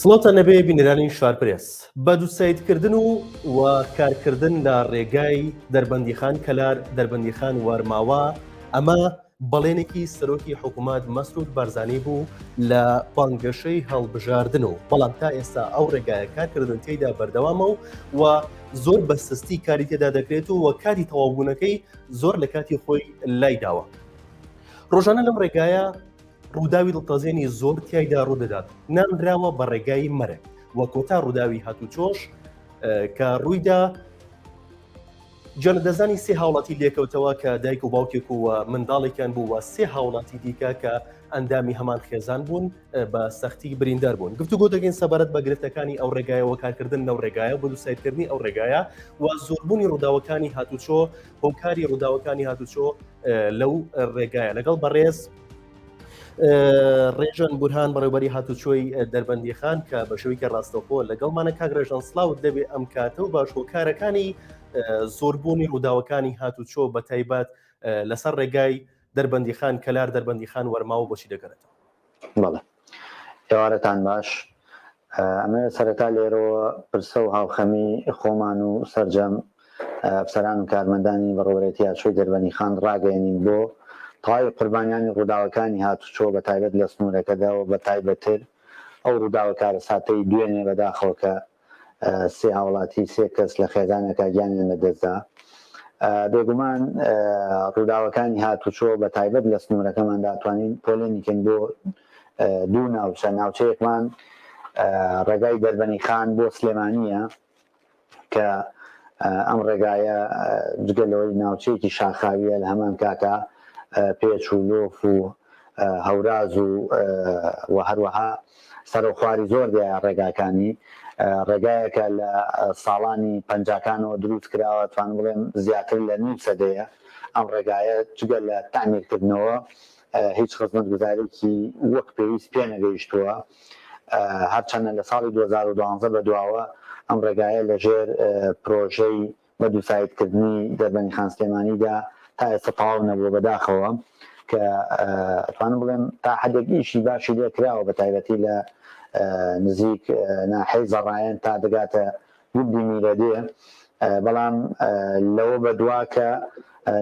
سڵاوتان لەبێ بینەرانی شارپرێس. بە دووسایدکردن و و کارکردن لە ڕێگای دەربەندیخان کەلار دەربەندیخان وارماوا ئەمە بەڵێنێکی سەرۆکی حکوومەت مەسرود بارزانی بوو لە بانگەشەی هەڵبژاردن و بەڵام تا ئێستا ئەو ڕێگایە کارکردن تێیدا بەردەوامە و و زۆر بە سستی کاری تێدا دەکرێت و وە کاتی تەواوبوونەکەی زۆر لە کاتی خۆی لای داوە. ڕۆژانە لەم ڕێگایە ڕووداوی دڵتەزێنی زۆر تیایدا ڕوودەدات نانراوە بە ڕێگای مەرگ و کۆتا ڕووداوی هاتوچۆش کە ڕوویدا گیانلەدەستدانی سێ هاوڵاتی لێکەوتەوە کە دایک و باوکێک و منداڵێکیان بوو و سێ هاوڵاتی دیکە کە ئەندامی هەمان خێزان بوون بە سەختی بریندار بوون گفتوگۆ دەگەین سەبارەت بە گرفتەکانی ئەو ڕێگایەوە کارکردن لەو ڕێگایە بۆ دووسایدکردنی ئەو ڕێگایە و زۆربوونی ڕووداوەکانی هاتوچۆ هۆکاری ڕووداوەکانی هاتوچۆ لەو ڕێگایە لەگەڵ بەڕێز ڕێژەن بورهان بەڕێوبەری هاتوچۆی دەربەندیخان کە بە شێوەیەکی ڕاستەوخۆ لەگەڵمانە کاک ڕێژەن سڵاوت دەبێ ئەم کاتە و باش هۆکارەکانی زۆربوونی ڕووداوەکانی هاتوچۆ بە تایبەت لەسەر ڕێگای دەربەندیخان کەلار دەربەندیخان وەرماوە بۆچی دەگەڕێتەوە؟ بەڵێ ئێوارەتان باش ئەمەوێت سەرەتا لێرەوە پرسە و هاوخەمی خۆمان و سەرجەم ئەفسەران و کارمەندانی بەڕێوەبەرێتی هاتوچۆی دەربەندیخان ڕاگەیەنین بۆ تەواوی قوربانیانی ڕووداوەکانی هاتوچۆ بە تایبەت لە سنوورەکەدا و بە تایبەتر ئەو ڕووداوە کارەساتەی دوێنێ بەداخەوە کە سێ هاوڵاتی سێ کەس لە خێزانێکا گیانیان لەدەستدا. بێگومان ڕووداوەکانی هاتوچۆ بە تایبەت لە سنوورەکەماندا توانین پۆلێنی کەین بۆ دوو ناوچە، ناوچەیەکمان ڕێگای دەربەنیخان بۆ سلێمانییە کە ئەم ڕێگایە جگە لەوەی ناوچەیەکی شاخاویە لە هەمان کاتا پێچ و لۆف و هەوراز و و هەروەها سەرەوخواری زۆر دیارە ڕێگاکانی ڕێگایەکە لە ساڵانی پەنجاکانەوە دروست کراوە توانم بڵێم زیاتر لە نیو سەدەیە ئەم ڕێگایە جگە لە تەعمیرکردنەوە هیچ خزمەتگوزارێکی وەک پێویست پێ نەگەیشتووە هەرچەندە لە ساڵی 2012 بەدواوە ئەم ڕێگایە لەژێر پرۆژەی بە دووسایدکردنی دەربەندیخان سلێمانیدا تا ئێستا تەواو نەبووە بەداخەوە کە ئەتوانم بڵێم تا حدێک ئیشی باشی لێ کراوە بە تایبەتی لە نزیک ناحەی زەڕایەن تا دەگاتە گوندی میرەدێ بەڵام لەوە بەدوا کە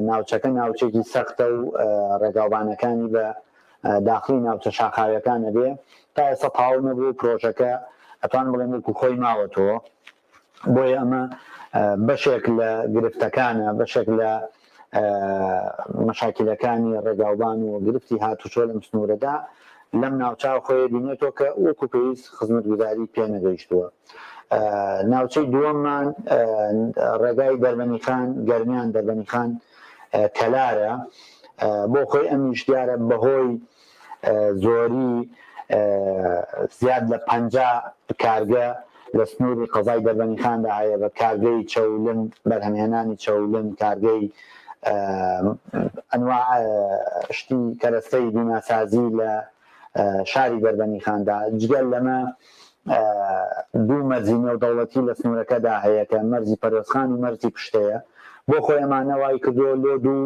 ناوچەکە ناوچێکی سەختە و ڕێگاوبانەکانی بە داخلی ناوچە شاخاویەکان نەبێ تا ئێستا تەواو نەبوو پرۆژەکە ئەتوان بڵێم وەکو خۆی ماوەتەوە بۆیە ئەمە بەشێک لە گرفتەکانە، بەشێک لە مەشاکیلەکانی ڕێگاوبان و گرفتی هاتوچۆ لەم سنوورەدا لەم ناوچە خۆی بینێتەوە کە وەکو پێویست خزمەتگوزاری پێ نەگەیشتووە. ناوچەی دووەممان ڕێگای دەربەنیخان گەرمیان دەربەنیخان کەلارە بۆ خۆی ئەمیش دیارە بەهۆی زۆری زیاد لە 50 کارگە لە سنووری قەزای دەربەنیخاندا هەیە بە کارگەی چەولم بەرهەمهێنانی چەولم کارگەی ئەنواع شتی کەرەستەی بیناسازی لە شاری دەربەنیخاندا جگە لەمە دوو مەرزی نێودەوڵەتی لە سنوورەکەدا هەیە کە مەرزی پەروێزخان و مەرزی پشتەیە بۆ خۆی ئەمانە وای کردووە لۆد و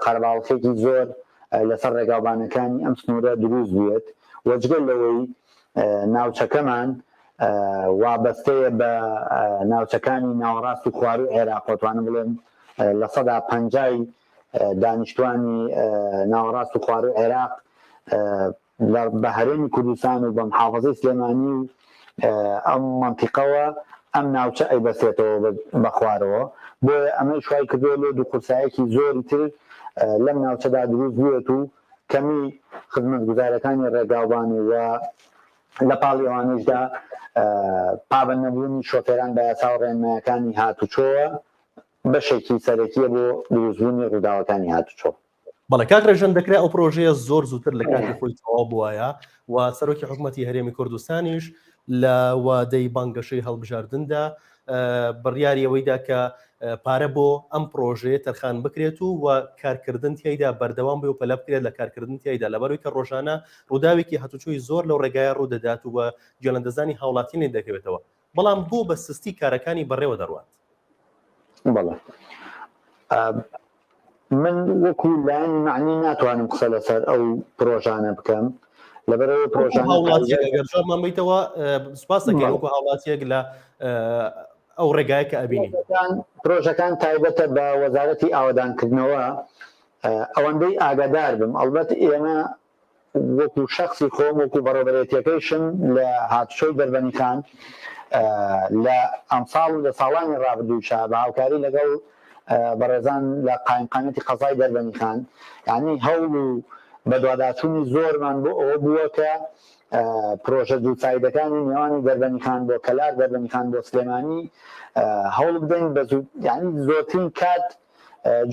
قەرەباڵخێکی زۆر لەسەر ڕێگاوبانەکانی ئەم سنوورە دروست بێت و جگە لەوەی ناوچەکەمان وابەستەیە بە ناوچەکانی ناوەڕاست و خواروو عێراق توانم بڵێم 50% دانیشتوانی ناوەڕاست و خواروو عێراق بە هەرێمی کوردستان و بە محافظەی سلێمانی و ئەم مەنتیقەوە ئەم ناوچە ئەیبەستێتەوە بە خوارەوە بۆیە ئەمەیش وای کردووە لۆد و قورسایەکی زۆری تر لەم ناوچەدا دروست بوێت و کەمی خزمەتگوزارەکانی ڕێگاوبان و لە پاڵی ئەوانەیشدا پابەند نەبوونی شۆفێران بە یاسا و ڕێنمایەکانی هاتوچۆوە بەشێکی سەرەکیە بۆ دروستبوونی ڕووداوەکانی هاتوچۆ. بەڵێ کاک ڕێژەن دەکرێت ئەو پرۆژەیە زۆر زووتر لە کاتی خۆی تەواو بوایە و سەرۆکی حکوومەتی هەرێمی کوردستانیش لە وادەی بانگەشەی هەڵبژاردندا بڕیاری ئەوەیدا کە پارە بۆ ئەم پرۆژەیە تەرخان بکرێت و و کارکردن تیایدا بەردەوام بێ و پەلە بکرێت لە کارکردن تیایدا لەبەروی کە ڕۆژانە ڕووداوێکی هاتوچۆی زۆر لەو ڕێگایە ڕوودەدات و بە گیانلەدەستدانی هاوڵاتی لێ دەکەوێتەوە بەڵام بۆ بە سستی کارەکانی بەڕێوە دەڕوات؟ بەڵێ من وەکو لایەنی مەعنی ناتوانم قسە لەسەر ئەو پرۆژانە بکەم. لەبەرەوە پرۆژانە هاوڵاتیەک جوابمان بیتەوە سپاس دەکەین وەکو هاوڵاتیەک لە ئەو ڕێگایە کە ئەبینی پرۆژەکان تایبەتە بە وەزارەتی ئاوەدانکردنەوە ئەوەندەی ئاگادار بم ئەڵبەت ئێمە وەکو شەخسی خۆم وەکو بەڕێوەبەرێتیەکەیشم لە هاتوچۆی دەربەنیخان لە ئەمساڵ و لە ساڵانی ڕابردووشا بە هاوکاری لەگەڵ بەڕێزان لە قایمقامیەتی قەزای دەربەنیخان یعنی هەوڵ و بەدواداچوونی زۆرمان بۆ ئەوە بووە کە پرۆژە دووسایدەکانی نێوانی دەربەنیخان بۆ کەلار دەربەنیخان بۆ سلێمانی هەوڵ بدەین بە یعنی زۆرترین کات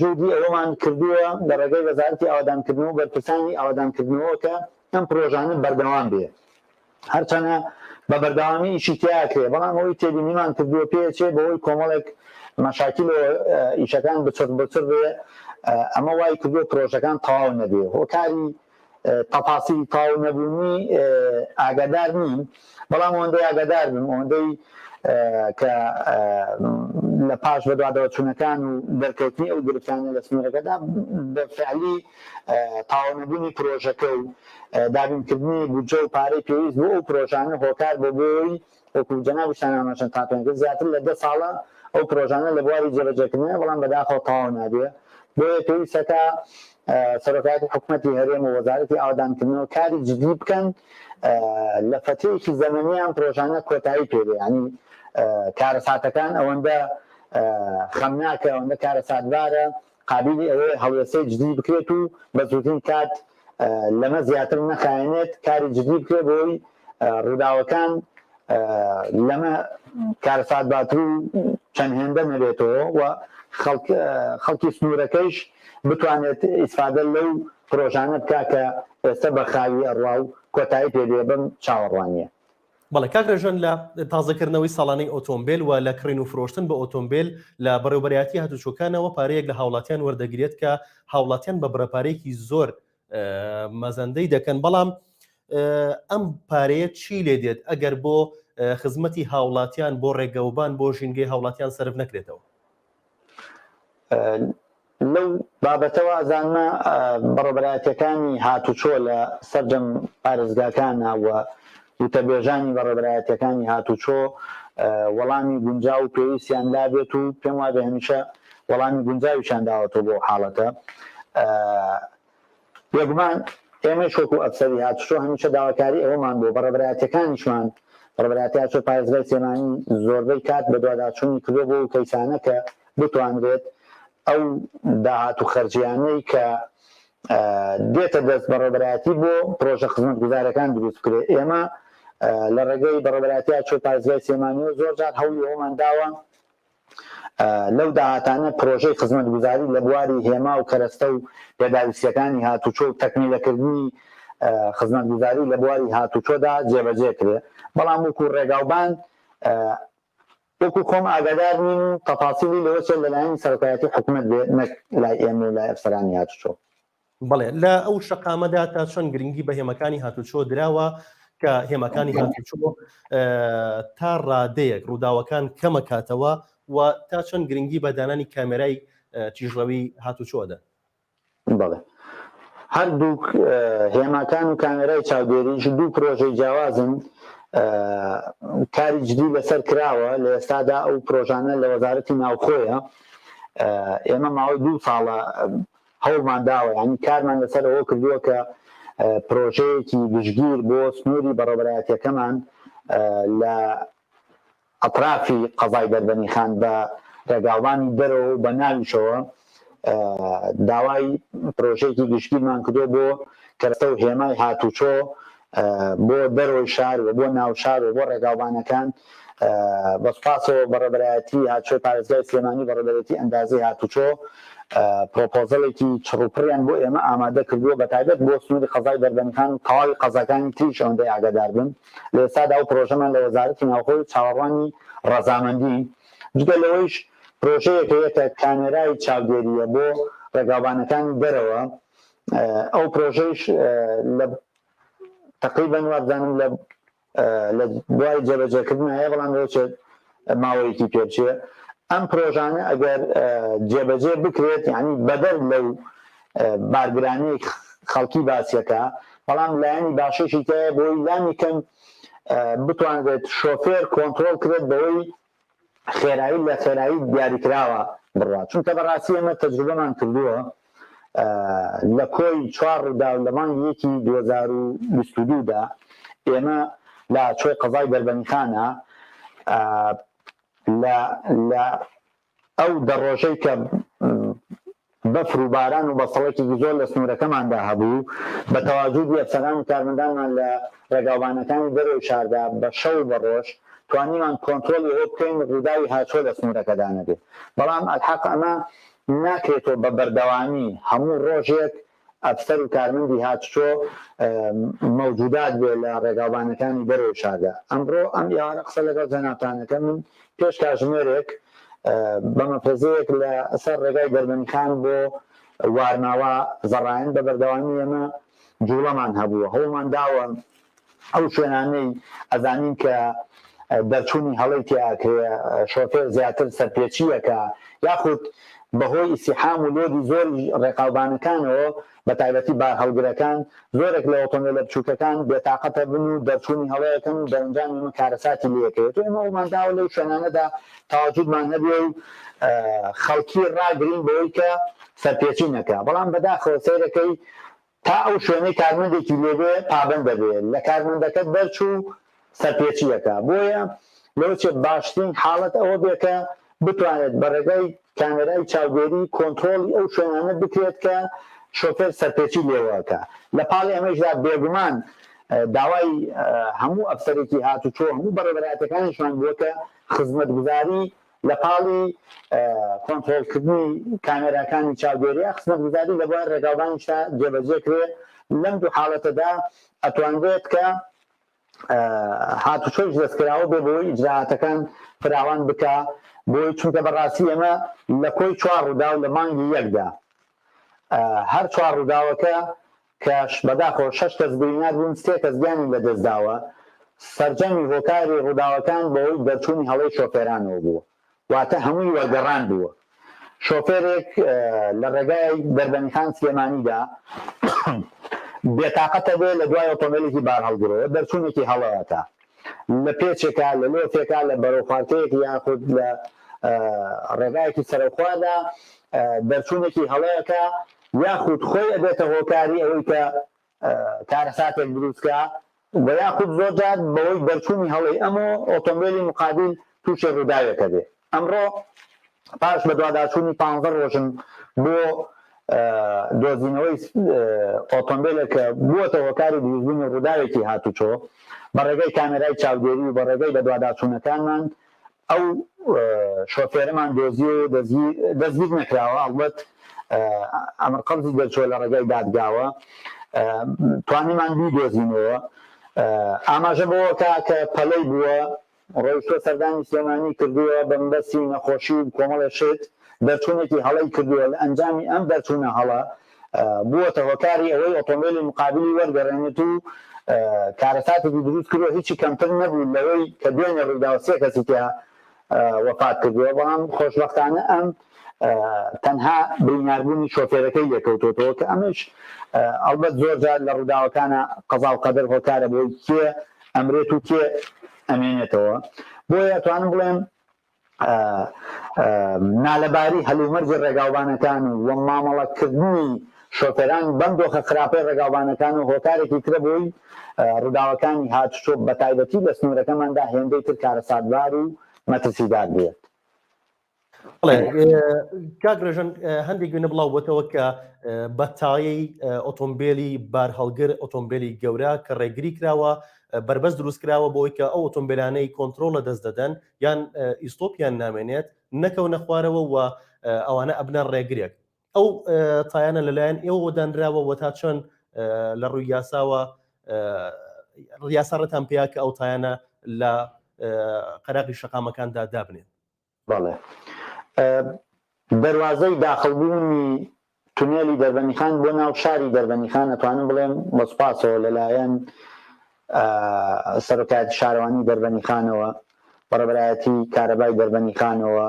جوودی ئەوەمان کردووە لە ڕێگەی وەزارەتی ئاوەدانکردنەوە و بەرپرسانی ئاوەدانکردنەوە کە ئەم پرۆژانە بەردەوام بێ. هەرچەنە بە بەردەوامی ئیشی تیا کرێ، بەڵام ئەوەی تێبینیمان کردووە پێچێ بەهۆی کۆمەڵێک مەشاکیلەوە ئیشەکان بچڕ بچڕ بێ، ئەمە وای کردووە پرۆژەکان تەواو نەبێ. هۆکاری تەفاسیلی تەواو نەبوونی ئاگادار نیم، بەڵام ئەوەندەی ئاگادار بم، ئەوەندەی کە لە پاش بەدواداچوونەکان و دەرکەوتنی ئەو گرفتانە لە سنوورەکەدا بە فعلی تەواو نەبوونی پرۆژەکە و دابینکردنی بودجە و پارەی پێویست بۆ ئەو پرۆژانە هۆکار بۆ بۆی وەکو جەنابیشتان ئاماژەتان پێ کرد زیاتر لە 10 ساڵە ئەو پرۆژانە لە بواری جێبەجێکردنە بەڵام بەداخەوە تەواو نابێ بۆیە پێویستەکە سەرۆکایەتی حکومەتی هەرێم و وەزارەتی ئاوەدانکردنەوە کاری جدی بکەن لە فەترەیەکی زەمەنی ئەم پرۆژانە کۆتایی پێ بێ یعنی کارەساتەکان ئەوەندە خەمناکە ئەوەندە کارەساتبارە قابیلی ئەوەیە هەڵوێستەی جدی بکرێت و بە زووترین کات لەمە زیاتر نەخایەنێت کاری جدی بکرێت بۆی ڕووداوەکان لەمە کارەساتباتر و چەند هێندە نەبێتەوە و خەڵکی سنوورەکەیش بتوانێت ئیسفادە لەو پرۆژانە بکا کە ئێستا بە خاوی ئەڕوا و کۆتایی پێ بێ بەم چاوەڕوانییە. بەڵێ کاک ڕێژەن لە تازەکردنەوەی ساڵانەی ئۆتۆمبێل و لە کڕین و فرۆشتن بە ئۆتۆمبێل لە بەڕێوبەرایەتی هاتوچۆکانەوە پارەیەک لە هاوڵاتیان وەردەگرێت کە هاوڵاتیان بە بڕە پارەیەکی زۆر مەزەندەی دەکەن بەڵام ئەم پارەیە چی لێ دێت ئەگەر بۆ خزمەتی هاوڵاتیان بۆ ڕێگەوبان بۆ ژینگەی هاوڵاتیان سەرف نەکرێتەوە؟ لەو بابەتەوە ئەزانمە بەڕێوەبەرایەتیەکانی هاتوچۆ لە سەرجەم پارێزگاکانە و وتەبێژانی بەڕێوەبەرایەتیەکانی هاتوچۆ وەڵامی گونجاو و پێویستیان لابێت و پێم وابێ هەمیشە وەڵامی گونجاویشیان داوەتەوە بۆ حاڵەتە. بێگومان ئێمەیش وەکو ئەفسەری هاتوچۆ هەمیشە داواکاری ئەوەمان بووە، بەڕێوەبەرایەتیەکانیشمان، بەڕێوەبەرایەتی هاتوچۆی پارێزگای سلێمانی زۆربەی کات بەدواداچوونی کردووە بۆ ئەو کەیسانە کە بتوانرێت ئەو داهات و خەرجیانەی کە دێتە دەست بەڕێوەبەرایەتی بۆ پرۆژە خزمەتگوزارەکان دروست بکرێت. ئێمە لە ڕێگەی بەڕێوەبەرایەتی هاتوچۆی پارێزگای سلێمانیەوە زۆرجار هەوڵی ئەوەمان داوە لەو داهاتانە پرۆژەی خزمەتگوزاری لە بواری هێما و کەرەستە و پێداویستییەکانی هاتوچۆ و تەکمیلەکردنی خزمەتگوزاری لە بواری هاتوچۆدا جێبەجێ کرێ، بەڵام وەکو ڕێگاوبان وەکو خۆم ئاگادار نیم و تەفاسیلی لەوە چێت لەلایەنی سەرۆکایەتی حکومەت بێ نەک لای ئێمە و لای ئەفسەرانی هاتوچۆ. بەڵێ لە ئەو شەقامەدا تا چەند گرنگی بە هێمەکانی هاتوچۆ دراوە کە هێمەکانی هاتوچۆ تا ڕادەیەک ڕووداوەکان کەمەکاتەوە و تا چەند گرنگی بە دانانی کامێرای تیژڕەوی هاتوچۆ دەن؟ بەڵێ هەردووک هێماکان و کامێرای چاودێریش دوو پرۆژەی جیاوازن کاری جدی لەسەر کراوە لە ئێستادا ئەو پرۆژانە لە وەزارەتی ناوخۆیە ئێمە ماوەی دوو ساڵە هەوڵمان داوە یانی کارمان لەسەر ئەوە کردووە کە پرۆژەیەکی گشتگیر بۆ سنووری بەڕێوەبەرایەتیەکەمان لە ئەترافی قەزای دەربەنیخان بە ڕێگاوبانی دەرەوە و بە ناویشەوە داوای پرۆژەیەکی گشتگیرمان کردووە بۆ کەرەستە و هێمای هاتوچۆ بۆ دەرەوەی شار و بۆ ناوشار و بۆ ڕێگاوبانەکان بە سوپاسەوە بەڕێوەبەرایەتی هاتوچۆی پارێزگای سلێمانی بەڕێوەبەرێتی ئەندازەی هاتوچۆ پرۆپۆزەلێکی چڕوپڕیان بۆ ئێمە ئامادە کردووە بە تایبەت بۆ سنووری قەزای دەربەندیخان و تەواوی قەزاکانی تریش ئەوەندەی ئاگادار بم لە ئێستادا ئەو پرۆژەمان لە وەزارەتی ناوخۆی چاوەڕوانی ڕەزامەندین جگە لەوەیش پرۆژەیەک هەیە کە کامێرای چاودێرییە بۆ ڕێگاوبانەکانی دەرەوە ئەو پرۆژەیش لە تقریبا وابزانم لە لە بواری جێبەجێکردن هەیە بەڵام لەوەچێت ماوەیەکی پێبچێ ئەم پرۆژانە ئەگەر جێبەجێ بکرێت یعنی بەدەر لەو بارگرانەی خەڵکی باسیەکە. بەڵام لایەنی باشێکی تایە بۆی لانی کەم بتوانرێت شۆفێر کۆنترۆڵ کرێت بەوەی خێرایی لە خێرایی دیاریکراوە بڕات، چونکە بەڕاستی ئێمە تەجروبەمان کردووە لە کۆی چوار ڕووداو لە مانگی یەکی 2022 دا ئێمە لە چۆی قەزای دەربەنیخانە لە لە ئەو دە ڕۆژەی کە بەفر و باران و بەستەڵەکێکی زۆر لە سنوورەکەماندا هەبوو، بە تەواجودی ئەفسەران و کارمەندانمان لە ڕێگاوبانەکانی دەرەوەی شاردا بە شەو و بە ڕۆژ توانیمان کۆنترۆڵی ئەوە بکەین ڕووداوی هاچۆ لە سنوورەکەدا نەبێ. بەڵام ئەلحەق ئەمە ناکرێتەوە بە بەردەوامی هەموو ڕۆژێک ئەفسەر و کارمەندی هاتوچۆ مەوجودات بێ لە ڕێگاوبانەکانی دەرەوەی شاردا. ئەمڕۆ ئەم ئێوارە قسە لەگەڵ جەنابتانەکەم من پێش کاژمێرێک بە مەفرەزەیەک لە سەر ڕێگای دەربەنیخان بۆ وارماوا زەڕایەن بە بەردەوامی ئێمە جوڵەمان هەبووە هەوڵمان داوە ئەو شوێنانەی ئەزانین کە دەرچوونی هەڵەی تیا ئەکرێ شۆفێر زیاتر سەرپێچییەکە یاخود بەهۆی ئیسیحام و لۆدی زۆری ڕێقاوبانەکانەوە بە تایبەتی بارهەڵگرەکان زۆرێک لە ئۆتۆمبێلە بچووکەکان بێتاقەتە بن و دەرچوونی هەڵەیەکەن و دەرەنجام ئێمە کارەساتی لێکەوێت و ئێمە هەوڵمان داوە لەو شوێنانەدا تەواجودمان هەبێ و خەڵکی ڕاگرین بەوەی کە سەرپێچی نەکا بەڵام بەداخەوە سەیرەکەی تا ئەو شوێنەی کارمەندێکی لێبێ پابەند دەبێ، لە کارمەندەکە دەرچوو سەرپێچییەکە. بۆیە لەوەچێ باشترین حاڵەت ئەوە بێ کە بتوانرێت بە ڕێگای کامێرای چاودێری کۆنترۆڵی ئەو شوێنانە بکرێت کە شۆفێر سەرپێچی لێوە ئەکا. لە پاڵی ئەمەیشدا بێگومان داوای هەموو ئەفسەرێکی هاتوچۆ، هەموو بەڕێوەبەرایەتیەکانیشمان بووە کە خزمەتگوزاری لە پاڵی کۆنترۆڵکردنی کامێراکانی چاودێرییا، خزمەتگوزاری لە بواری ڕێگاوبانیشدا جێبەجێ کرێ، لەم دوو حاڵەتەدا ئەتوانرێت کە هاتوچۆیش دەستکراوە بێ بەوەی ئیجرائاتەکان فراوان بکا بۆی، چونکە بەڕاستی ئێمە لە کۆی چوار ڕووداو لە مانگی یەکدا هەر چوار ڕووداوەکە کە بەداخەوە شەش کەس برینار بوون، سێ کەس گیانی لەدەستداوە، سەرجەمی هۆکاری ڕووداوەکان بەهۆی دەرچوونی هەڵەی شۆفێرانەوە بووە، واتە هەمووی وەرگەڕان بووە. شۆفێرێک لە ڕێگای دەربەندیخان سلێمانیدا بێتاقەتە بێ لە دوای ئۆتۆمبێلێکی بارهەڵگرەوە دەرچوونێکی هەڵەیەکە لە پێچێکا لە لۆفێکا لە بەرەوخوارکەیەک یاخود لە ڕێگایەکی سەرەوخواردا دەرچوونێکی هەڵەیەکە یاخود خۆی ئەبێتە هۆکاری ئەوەی کە کارەساتێک دروست کا و یاخود زۆر جار بەهۆی دەرچوونی هەڵەی ئەم و ئۆتۆمبێلی مقابیل تووشی ڕووداوێک ئەبێ. ئەمڕۆ پاش بەدواداچوونی پانزە ڕۆژم بۆ دۆزینەوەی ئۆتۆمبێلێک کە بووەتە هۆکاری دروستبوونی ڕووداوێکی هاتوچۆ بە ڕێگەی کامێرای چاودێری و بە ڕێگەی بەدواداچوونەکانمان ئەو شۆفێرەمان دۆزیەوە و دەستگیر نەکراوە، ئەڵبەت ئەمر قەبزی دەرچووە لە ڕێگای دادگاوە توانیمان بیدۆزینەوە. ئاماژە بەوە کا کە پەلەی بووە ڕۆیشتووە سەردانی سلێمانی کردووە بە مەبەستی نەخۆشی و کۆمەڵێ شت، دەرچوونێکی هەڵەی کردووە، لە ئەنجامی ئەم دەرچوونە هەڵە بووەتە هۆکاری ئەوەی ئۆتۆمبێلی مقابلی وەرگەڕێنێت و کارەساتێکی دروست کردووە، هیچی کەمتر نەبوو لەوەی کە دوێنێ ڕوویداوە سێ کەسی تیا وەفات کردووە، بەڵام خۆشبەختانە ئەم تەنها بریناربوونی شۆفێرەکەی لێکەوتۆتەوە کە ئەمەش ئەڵبەت زۆرجار لە ڕووداوەکانە قەزا و قەدەر هۆکارە بۆی کێ ئەمرێت و کێ ئەمێنێتەوە، بۆیە ئەتوانم بڵێم نالەباری هەلومەرجی ڕێگاوبانەکان و مامەڵەکردنی شۆفێران بەم دۆخە خراپەی ڕێگاوبانەکان و هۆکارێکی ترە بۆی ڕووداوەکانی هاتوچۆ بەتایبەتی لە سنوورەکەماندا هێندەی تر کارەساتبار و مەترسیدار بێت. کاک ڕێژەن هەندێک وێنە بڵاو بۆتەوە کە بە تایەی ئۆتۆمبیلی بارهەڵگر ئۆتۆمبیلی گەورە کە ڕێگری کراوە بەربەست دروست کراوە بۆی کە ئەو ئۆتۆمبیلانەی کۆنترۆڵ لە دەست دەدەن یان ئیستۆپیان نامێنێت نەکەونە خوارەوە و ئەوانە ئەبنە ڕێگرێک ئەو تایانە لەلایەن ئێوە دانراوە و تا چەند لە ڕووی یاساوە یاسا ڕێتان پێیا کە ئەو تایانە لە قەراغی شەقامەکاندا دابنێن؟ بەڵێ دەروازەی داخڵبوونی تونێلی دەربەندیخان بۆ ناو شاری دەربەندیخان ئەتوانم بڵێم بە سوپاسەوە لەلایەن سەرۆکایەتی شارەوانی دەربەندیخانەوە، بەڕێوەبەرایەتی کارەبای دەربەندیخانەوە،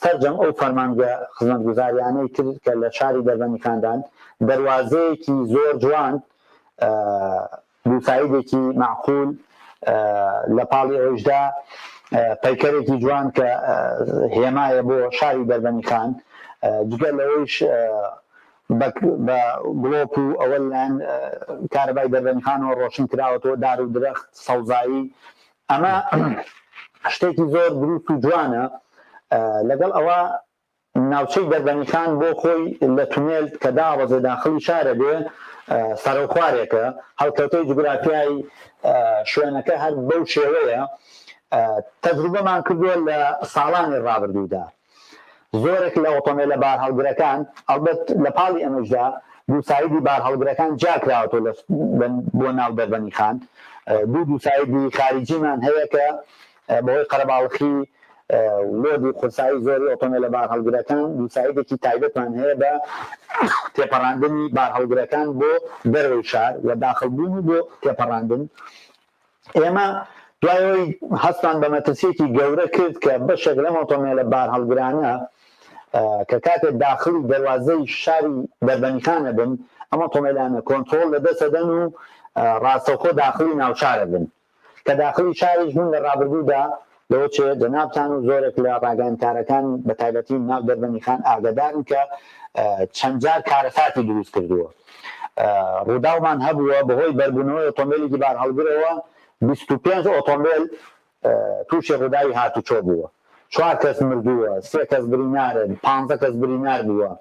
سەرجەم ئەو فەرمانگە خزمەتگوزاریانەی تر کە لە شاری دەربەندیخاندان، دەروازەیەکی زۆر جوان. دووسایدێکی مەعقول، لە پاڵی ئەویشدا پەیکەرێکی جوان کە هێمایە بۆ شاری دەربەندیخان، جگە لەوەیش بە گڵۆپ و ئەوە لەلایەن کارەبای دەربەندیخانەوە ڕۆشن کراوەتەوە، دار و درەخت، سەوزایی، ئەمە شتێکی زۆر دروست و جوانە. لەگەڵ ئەوە ناوچەی دەربەنیخان بۆ خۆی لە تونێل کە دابەزێ داخڵی شارە بێ سەرەوخوارێکە، هەڵکەوتەی جوگرافیای شوێنەکە هەر بەو شێوەیە. تەجروبەمان کردووە لە ساڵانی ڕابردوودا زۆرێک لە ئۆتۆمێلە بارهەڵگرەکان، ئەڵبەت لە پاڵی ئەمەشدا دووسایدی بارهەڵگرەکان جیاکراوەتەوە لە بۆ ناو دەربەنیخان، دوو دووسایدی خاریجیمان هەیە کە بەهۆی قەرەباڵخی load ی قورسایی زۆری ئۆتۆمبێلە بارهەڵگرەکان، دووسایدێکی تایبەتمان هەیە بە تێپەڕاندنی بارهەڵگرەکان بۆ دەرەوەی شار و داخڵبوون و بۆ تێپەڕاندن. ئێمە دوای ئەوەی هەستمان بە مەترسییەکی گەورە کرد کە بەشێک لەم ئۆتۆمبێلە بارهەڵگرانە کە کاتێک داخڵی دەروازەی شاری دەربەندیخان ئەبن، ئەم ئۆتۆمبێلانە کۆنترۆڵ لەدەست ئەدەن و ڕاستەوخۆ داخڵی ناوشار ئەبن. کە داخڵی شاریش بوون لە ڕابردوودا لەوە چێ جەنابتان و زۆرێک لە ڕاگەیاندکارەکان بە تایبەتی ناو دەربەندیخان ئاگەدارن کە چەند جار کارەساتی دروست کردووە. ڕووداومان هەبووە بەهۆی بەربوونەوەی ئۆتۆمبێلێکی بارهەڵگرەوە 25 ئۆتۆمبێل تووشی ڕووداوی هاتوچۆ بووە. چوار کەس مردووە، سێ کەس برینارن، پانزە کەس برینار بووە.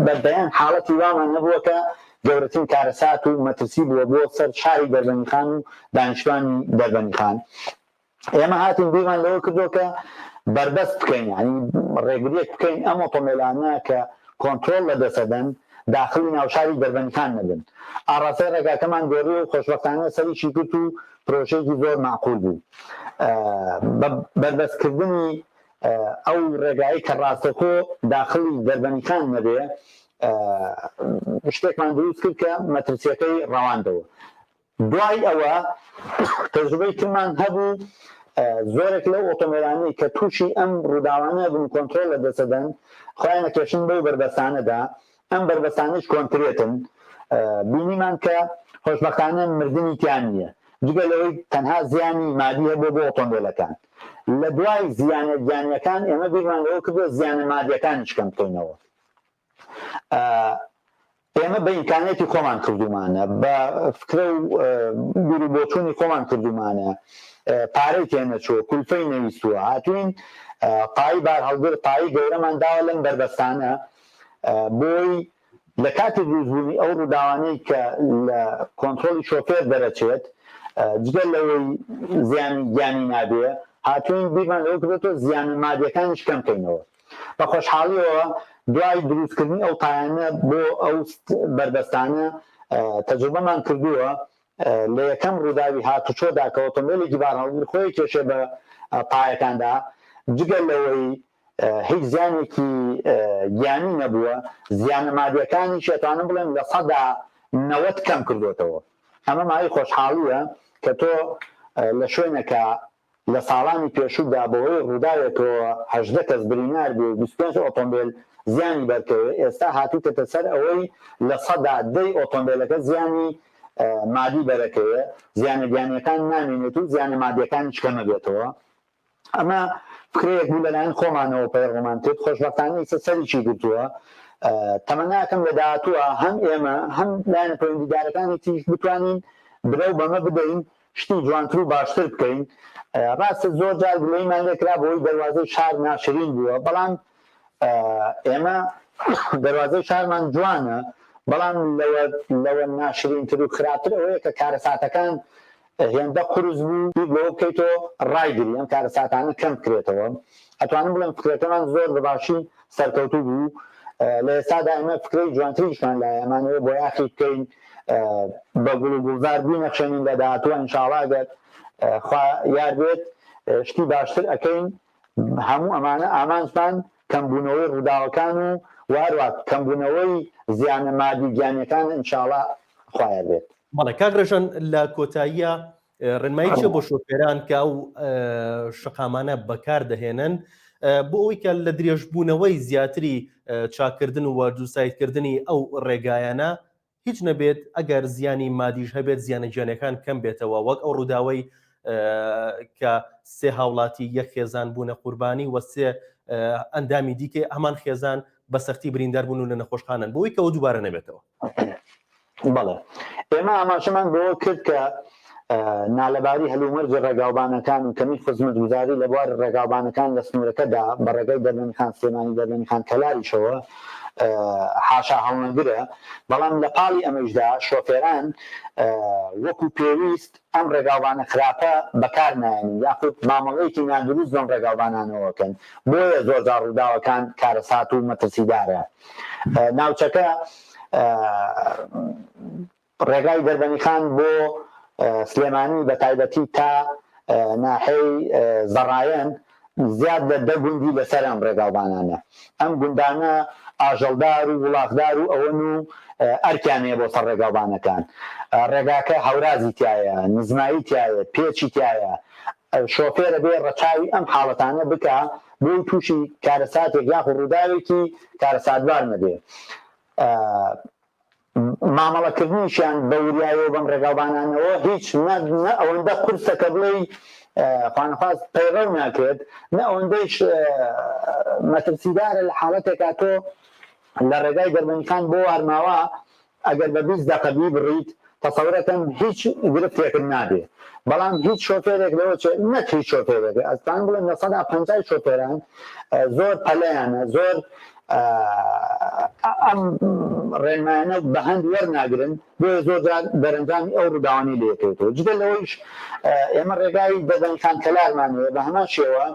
بە دەیان حاڵەتی وامان هەبووە کە گەورەترین کارەسات و مەترسی بووە بۆ سەر شاری دەربەندیخان و دانیشتوانی دەربەندیخان. ئێمە هاتین بیرمان لەوە کردووە کە بەربەست بکەین، یانی ڕێگرییەک بکەین ئەم ئۆتۆمبێلانە کە کۆنترۆڵ لەدەست ئەدەن داخڵی ناوشاری دەربەندیخان نەبن. ئاڕاستەی ڕێگاکەمان گۆڕی و خۆشبەختانە سەریشی گرت و پرۆژەیەکی زۆر مەعقول بوو. بە بەربەستکردنی ئەو ڕێگایەی کە ڕاستەوخۆ داخڵی دەربەندیخان نەبێ، شتێکمان دروست کرد کە مەترسییەکەی ڕەواندەوە. دوای ئەوە تەجروبەی ترمان هەبوو، زۆرێک لەو ئۆتۆمبێلانەی کە تووشی ئەم ڕووداوانە بوون کۆنترۆڵ لەدەست دەدەن، خۆیان ئەکێشن بەو بەربەستانەدا، ئەم بەربەستانەیش کۆنکرێتن، بینیمان کە خۆشبەختانە مردنی تیا نییە، جگە لەوەی تەنها زیانی مادی هەبووە بۆ ئۆتۆمبێلەکان. لە دوای زیانە گیانییەکان ئێمە بیرمان لەوە کردووە زیانە مادییەکانیش کەم بکەینەوە. ئێمە بە ئیمکانیەتی خۆمان کردومانە، بە فکرە و بیر و بۆچوونی خۆمان کردومانە، پارەی تێنەچووە، کولفەی نەویستووە، هاتوین تایی بارهەڵگر، تایی گەورەمان داوە لەم بەربەستانە بۆی لە کاتی دروستبوونی ئەو ڕووداوانەی کە لە کۆنترۆڵی شۆفێر دەرەچێت، جگە لەوەی زیانی گیانی نابێ، هاتوین بیرمان لەوە کردۆتەوە زیانە مادیەکانیش کەم کەینەوە. بە خۆشحاڵیەوە دوای دروستکردنی ئەو تایانە بۆ ئەو بەربەستانە تەجروبەمان کردووە لە یەکەم ڕووداوی هاتوچۆدا کە ئۆتۆمبیلێکی بارهەڵگر خۆی کێشێ بە تایەکاندا جگە لەوەی هیچ زیانێکی گیانی نەبووە زیانە مادیەکانیش ئەتوانم بڵێم 90% کەم کردوێتەوە. ئەمە مایەی خۆشحاڵیە کە تۆ لە شوێنەکە لە ساڵانی پێشوودا بەهۆی رووداوێکەوە 18 کەس برینار بێ و 25 ئۆتۆمبێل زیانی بەرکەوێ، ئێستا هاتووتەتە سەر ئەوەی 10% ی ئۆتۆمبێلەکە زیانی مادی بەرەکەوێ، زیانە گیانییەکان نامێنێت و زیانە مادییەکانیش کەمەبێتەوە. ئەمە فکرەیەک بوو لەلایەن خۆمانەوە پەیڕەومان کرد، خۆشبەختانە ئیستا سەریکی گرتووە. تەمەناکەم لە داهاتووە هەم ئێمە هەم لایەنە پەیوەندیدارەکانی تریش بتوانین برەو بەمە بدەین شتی جوانتر و باشتر بکەین. ڕاستە زۆر جار گلەییمان لێ کرا بەوەی دەروازەی شار ناشرین بووە، بەڵام ئێمە دەروازەی شارمان جوانە، بەڵام لەوە لەوە ناشرینتر و خراپتر ئەوەیە کە کارەساتەکان هێندە قورس بوو بیر لەوە بکەیتەوە ڕایگری ئەم کارەساتانە کەم بکرێتەوە. ئەتوانم بڵێم فکرەکەمان زۆر بە باشی سەرکەوتوو بوو. لە ئێستادا ئێمە فکرەی جوانتریشمان لایە، ئەمانەوێ بۆیاخی بکەین، بە گوڵ و گوڵزار بینەخشێنین لە داهاتووە ئینشاڵا گەر خوا یار بێت شتی باشتر ئەکەین. هەموو ئەمانە ئامانجمان کەمبوونەوەی ڕووداوەکان و و هەروە کەمبوونەوەی زیانە مادی و گیانیەکان ئینشاڵا خوا یار بێت. بەڵێ کاک ڕێژان لە کۆتاییە ڕێنمایی چیە بۆ شۆفێران کە ئەو شەقامانە بەکار دەهێنن بۆ ئەوەی کە لە درێژبوونەوەی زیاتری چاکردن و دووسایدکردنی ئەو ڕێگایانە هیچ نەبێت ئەگەر زیانی مادیش هەبێت زیانە گیانەکان کەم بێتەوە وەک ئەو ڕووداوەی کە سێ هاوڵاتی یەک خێزان بوونە قوربانی و سێ ئەندامی دیکەی هەمان خێزان بە سەختی بریندار بوون و لە نەخۆشخانەن بۆی کەەوە دووبارە نەبێتەوە. بەڵێ ئێمە ئاماژەمان بەوە کرد کە نالەباری هەلومەرجی ڕێگاوبانەکان و کەمی خزمەتگوزاری لە بواری ڕێگاوبانەکان لە سنوورەکەدا بە ڕێگای دەربەندیخان سلێمانی دەربەندیخان کەلاریشەوە حاشا هەڵنەگرە، بەڵام لە پاڵی ئەمەیشدا شۆفێران وەکو پێویست ئەم ڕێگاوبانە خراپە بەکار نایەنن یاخود مامەڵەیەکی نادروست بەم ڕێگاوبانانەوە کەن بۆیە زۆرجار ڕووداوەکان کارەسات و مەترسیدارە ناوچەکە ڕێگای دەربەنیخان بۆ سلێمانی بە تایبەتی تا ناحیەی زەڕایەن زیاد لە دە گوندی لەسەر ئەم ڕێگاوبانانە. ئەم گوندانە ئاژەڵدار و وڵاخدار و ئەوەن و ئەرکیان هەیە بۆ سەر ڕێگاوبانەکان. ڕێگاکە هەورازی تیایە، نزمایی تیایە، پێچی تیایە. شۆفێر ئەبێ ڕەچاوی ئەم حاڵەتانە بکا بۆی تووشی کارەساتێک یاخود ڕووداوێکی کارەساتبار نەبێ. مامەڵەکردنیشیان بە وریایەوە بەم ڕێگاوبانانەوە هیچ نە ئەوەندە قورسە کە بڵێی خوانەخواست پەیڕەو ناکرێت نە ئەوەندەیش مەترسیدارە لە حاڵەتێکا تۆ لە ڕێگای دەربەندیخان بۆ وارماوا ئەگەر بە 20 دەقە بیبڕیت تەسەورەکەم هیچ گرفتێکت نابێ بەڵام هیچ شۆفێرێک لەوە چێ نەک هیچ شۆفێرێک ئەستان بڵێم 50% شۆفێران زۆر پەلەیانە زۆر ئەم ڕێنمایانە بە هەند وەرناگرن، بۆیە زۆرجار دەرەنجامی ئەو ڕووداوانەی لێکەوێتەوە. جگە لەوەیش ئێمە ڕێگای دەربەندیخان کەلارمان هەیە، بە هەمان شێوە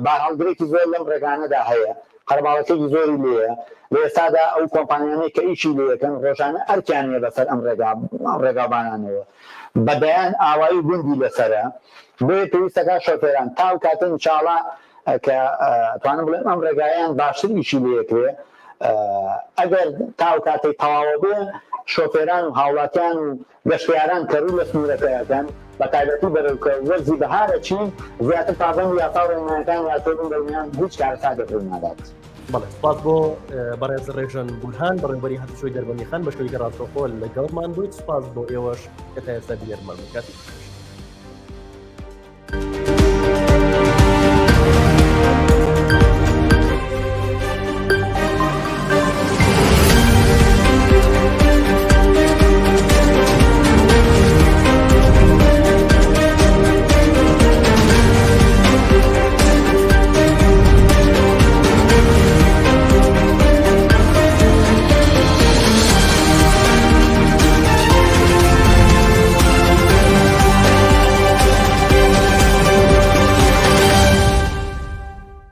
بارهەڵگرێکی زۆر لەم ڕێگانەدا هەیە، قەرەباڵەکێکی زۆری لێیە. لە ئێستادا ئەو کۆمپانیانەی کە ئیشی لێ ئەکەن ڕۆژانە ئەرکیان هەیە بەسەر ئەم ڕێگا ڕێگاوبانانەوە، بە دەیان ئاوایی و گوندی لەسەرە، بۆیە پێویستەکات شۆفێران تا ئەو کاتەی ئینشاڵا کە توانم بڵێم ئەم ڕێگایان باشتر ئیشی لێکرێ ئەگەر تا ئەو کاتەی تەواوە بێ شۆفێران و هاوڵاتیان و گەشتیاران کە ڕوو لە سنوورەکە ئەکەن بە تایبەتی بەرەو کە وەرزی بەهارە چین زیاتر پابەندی یاسا و ڕێنمایەکان یاسۆبن دڵنیام هیچ کارەساتێک ڕوو نادات. بەڵێ سپاس بۆ بەڕێز ڕێژەن بورهان بەڕێوەبەری هاتوچۆی دەربەندیخان بە شێوەیەکی ڕاستەوخۆ لەگەڵمان بوویت سپاس بۆ ئێوەش کە تا ئێستا بینەرمان بوون کاتی.